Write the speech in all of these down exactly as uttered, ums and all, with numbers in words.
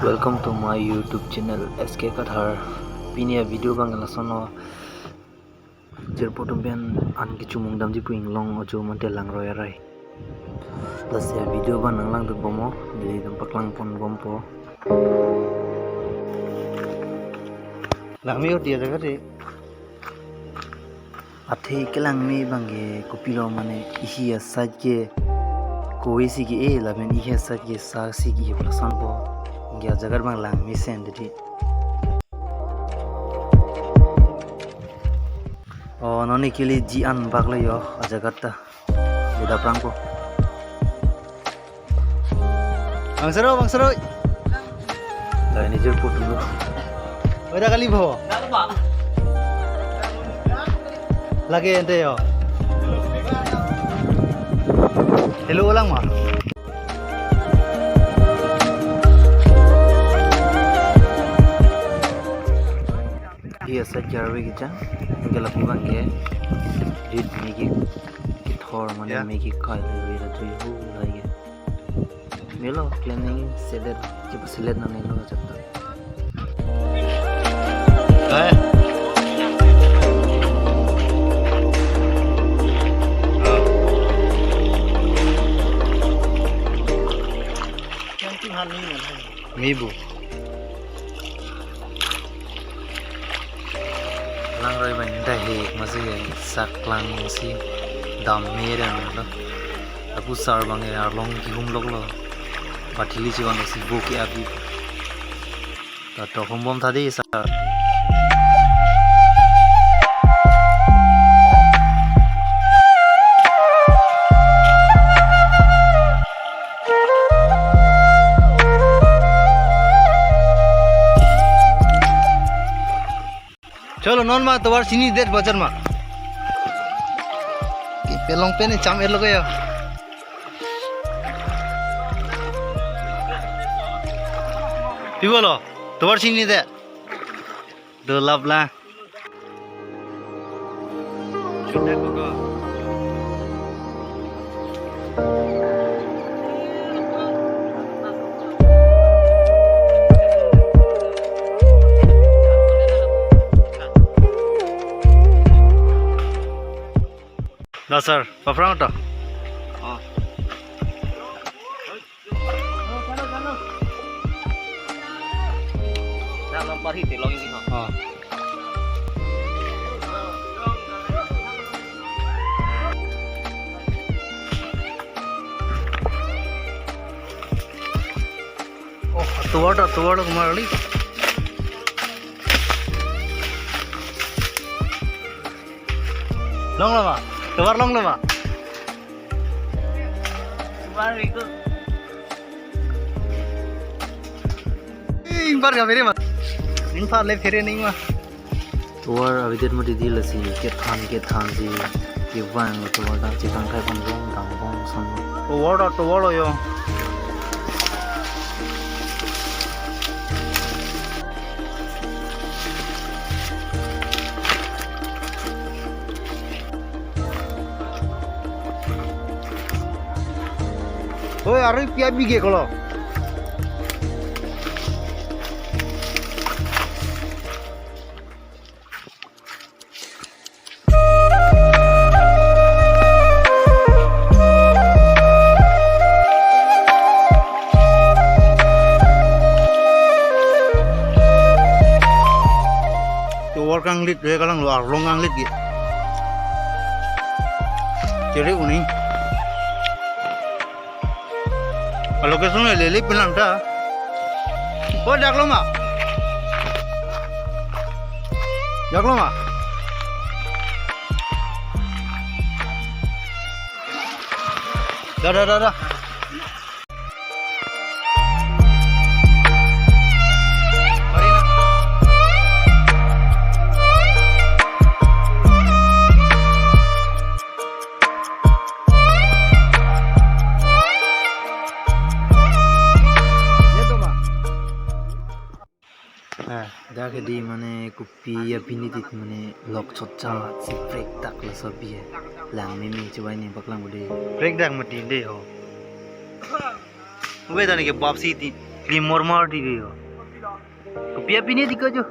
Welcome to my YouTube channel, S K Kathar. Pini a-video abang lason lo. Jirpo atum pen an kechomong damji pu inglong ajo mate langroi arai. Lasi a-video abang nang langdun bomlo, neli dam paklang pon bompo. Langme odi ajaga de. Athe kelangme abang ke kopilo mane, ihi aside ke kove si ke-e lapen ihi aside ke sa si ke-e pu lasonpo. Anke ajaga abang langmesen dei. O, non ne keleji an bak lo yo ajaga ta. Beda prangpo. Bang Saroi, Bang Saroi. Lah, ini jirpo atum lo. Beda kali bo. Lake ente yo. Hello, ulang ma. Iya, sa jarwe kita. Anke lapu abang ke. Rit me ke, kethor mane, ya, me ke kai le ra tui hu lake. Melo planning selet, kipa selet nangne lo chapta. Hai. Me bu. Langroi abang ta he, masi sak lang si dam me rem lo. Lapu sir abang ke arlong kehum lok lo. Bathili chivan lo si bo ke abi. Ta to hum bom tha dei sir. Cholo, non ma tovar chinidet bajar ma. Ke pelong pen cham-et lo ke ya. Pi bolo, tovar chinidet. Dolap la. Dah, sir. Paphrang to? Oh. Dah, lempar hiti long ini, ha. Oh. Oh, tovar ta, tovar lo kumar ali. Longlo ma? Tovar longlo ma? Tovar itu. Ih, ingpar ka phere ma? Ingpar le phere ning ma? Tovar avedet mati dei, lasi kethan kethan si kevang lo tovar ta, chetang kai pon bong dang bong son. Tovar ta, tovar lo yo. Oi, arui pi abi ke kolo. Tovar kanglit, re kalang lo, arlong kanglit ke. Chere uning. A location le lele pinlang ta. Ko dak lo ma? Dak lo ma? Da, da, da, da. Eh, dak ke dei mane kopi ya pini tit mane lok chotcha si break dak laso bi ya. Langme me chevai ne paklang ude. Break dak mati dei ho. Ube dan ke bap si ti. Limor mar di yo. Kopi apini di ko jo.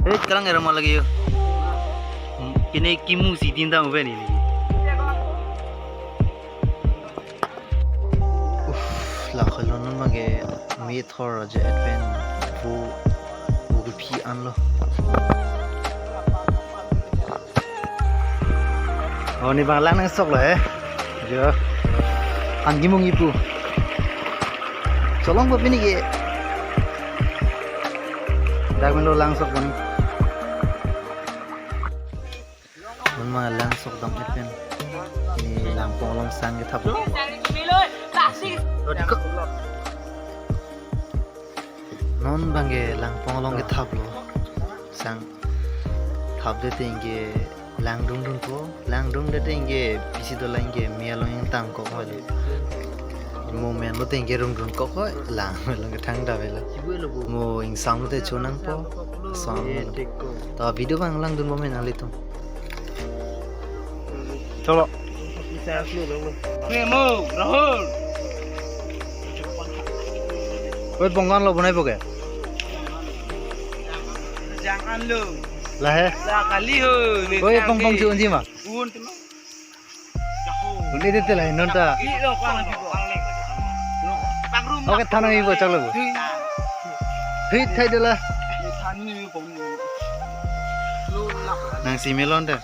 Eh, kalang era malah yo. Kini kimu si tintang uben ini. Uff, la khalo non bangke methor aja advent pu pu phi anlo. Oh, ne bang lang nangsoklo eh. Jo. An kimung ipu. Cholong ba pini ke. Dak melo langsok bang. Non ma langsok dam advent. Ini langpong along sang kethap. Non bangke langpong along kethaplo. Sang thapde te ingke langdungdungpo, langdungde te ingke pisi dolang ingke me along ingtang kok hoi lo. Mo men lo te ingke rungdun kok hoi, lang along kethang davelo. Mo ingsam lo te chonangpo, sang lo. Ta video bang langdun mo men alitum. Cholo. Hey, mo, Rahul. Oi, pongkan lo bonai poke. Jangan lo. Lahe. La kali ho. Oi, pong pong chunji ma. Un tu. Uni de te lahe non ta. Ih, lo, pang lagi ko. Pang rum. Oke, thanang ibo chak lo. Hei, thai de la. Thanang ibo pong. Nang si melon de.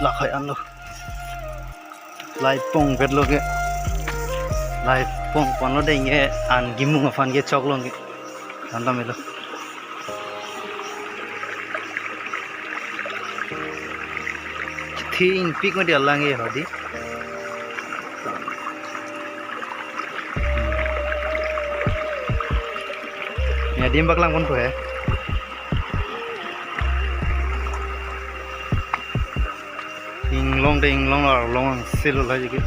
Lakhai anlo. Lai pong petlo ke. Lai pong ponlo denge an kimung aphan ke choklo ke. Antam elo. Thing pik ma dia lang ye hodi. Ya, dim bak lang pon ko he. Inglong de inglong arlong ang selo la jike.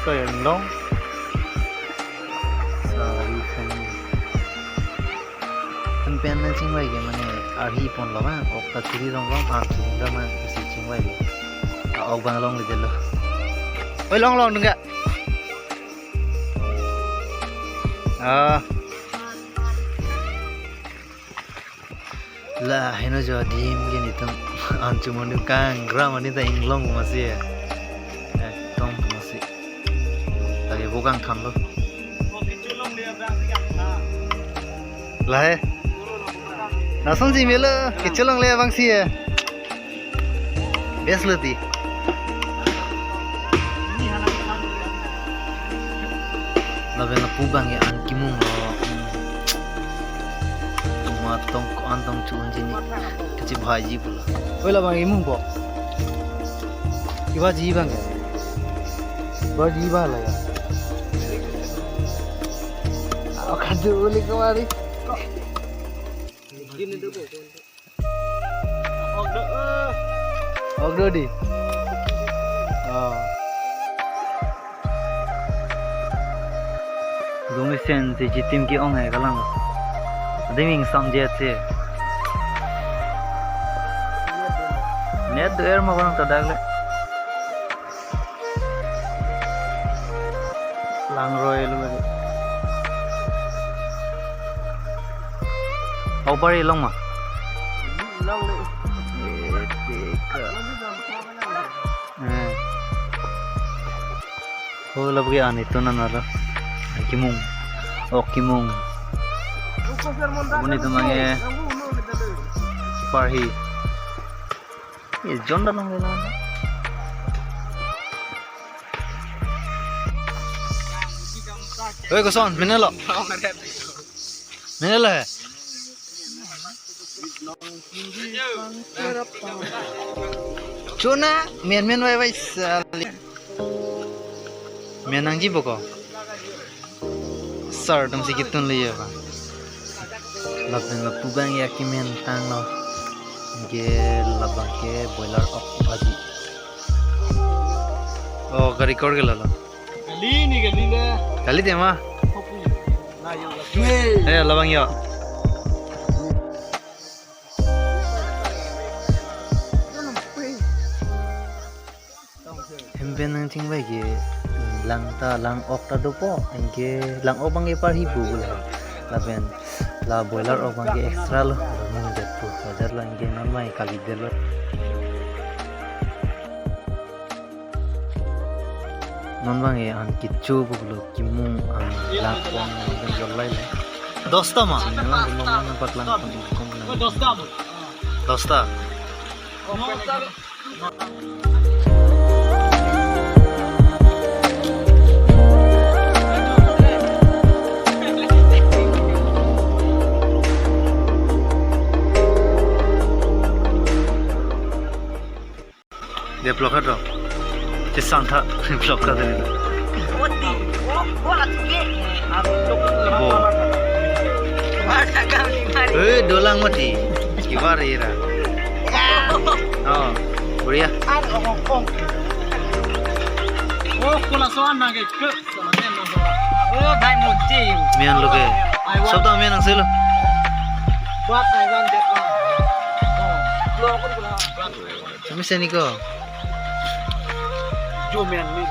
Ko inglong. Sari khan. Kan pen na chingvai ke mane arhi ponlo ma, ok ta chiri rong rong, ar chiri rong ma, si chingvai ke. A ok bang longledetlo. Oi, long long dungga. Ah. La heno jo adim ke netum an chumon dun kang gra mani ta inglong masi. Ekdom masi. Lagi bokang khamlo. Lahai. Lason si melo, kechelongle abang si ya. Best lo ti. Lapen lapu bang ya an kimung lo. Tuma tong ko an tong chu unji ni. Kachibhai ji pulo. Oi, labang imung po. Kiba ji bang ya. Ba ji ba la ya. Ako kadu uli kemari. Gini dulu. Ogdo di. Oh. Gumisen si chitim ke-ong hai kalang. Ading ingsam je che. Net do er ma bang ta dagle. Langroi lo lagi. Aupari long ma? Long le. Eh, teka. Eh. Oh, lagi ani tunan aro. Kimung. Oh, kimung. Uni tu mange. Parhi. Ye, John da long le lang. Oi, koson, mene lo. Mene lo he. Chuna, men men vai vai sali. Men nangji boko. Sar dong si kitun le ya ba. Lapen lapu bang ya kimen tanglo. Ke labang ke boiler ok bhaji. Oh, gari kor ke lalo. Kali ni kali le. Kali de ma. Hopu. Na yo. Eh, labang yo. Pen nangchingvai ke, mm, lang ta, lang-ok ta dopo, anke lang-ok abang ke parhi pu bula. Lapen la boiler ok abang ke extra lo, lo mung det pu. Wajar lo anke non mai kali det lo. Non abang ke an kecho pu lo, kimung an lang pon abang ke jolai le. Dosta ma? Sini lang dulu mana pak lang pon. Dosta. Dosta. Dia vlog ka to. Chisang tha vlog ka tadi. Bo. Eh, dolang mati. Kibar ira. Oh, बढ़िया. Oh, kola soan na ke. Oh, bhai, mujhe. Mian lo ke. I want. Sob ta mian ang selo. What I want, that one. Oh. Kami seni ko. Jo mian mi.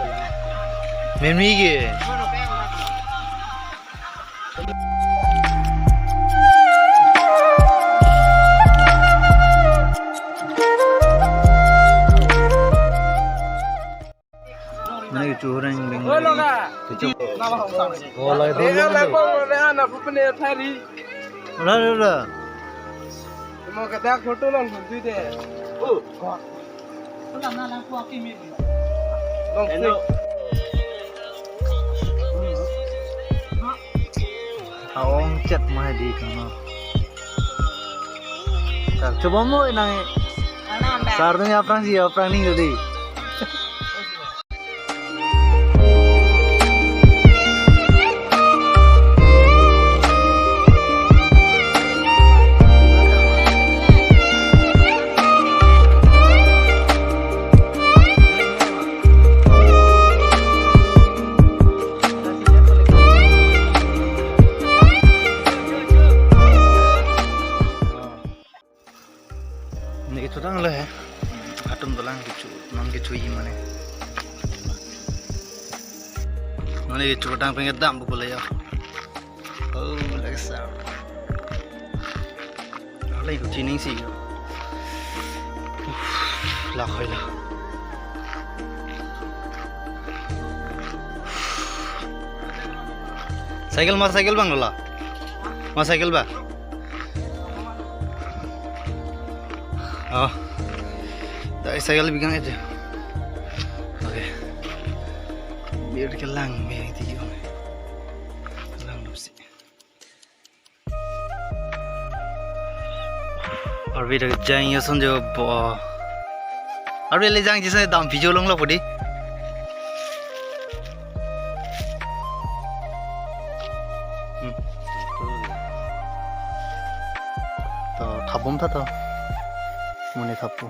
Mian mi ke. Mane kecho orang ding. Oh, lo ka. Kecho. Nama hong sang. Oh, lai. Eh, dulu. Apa, apa, apa, apa, apa, apa, hari. Udah, udah, udah. Mau kata photo lang, nanti deh. Oh. Lang, lang, lang, aku aki mi. Long. Hello. Aong chat mai di kano. Sar, coba mo inang. Sar tu aphrang si, aphrang ning tadi. Ne kecho tang le he. Atum dolang kecho, nang kecho i mane. Mane kecho tang pengen dam bu le ya. Oh, lagi sa. Alai ko chining si. Uff, la khoi la. Cycle mar cycle bang lo la. Mar cycle ba. Oh. Dai cycle bigang aja. Oke. Biar ke lang me ti yo. Lang dum si. Arvi dak jang yo son jo bo. Arvi le jang jisa dam video long lo pudi. Hmm. To thabom tha to. Mone thapu.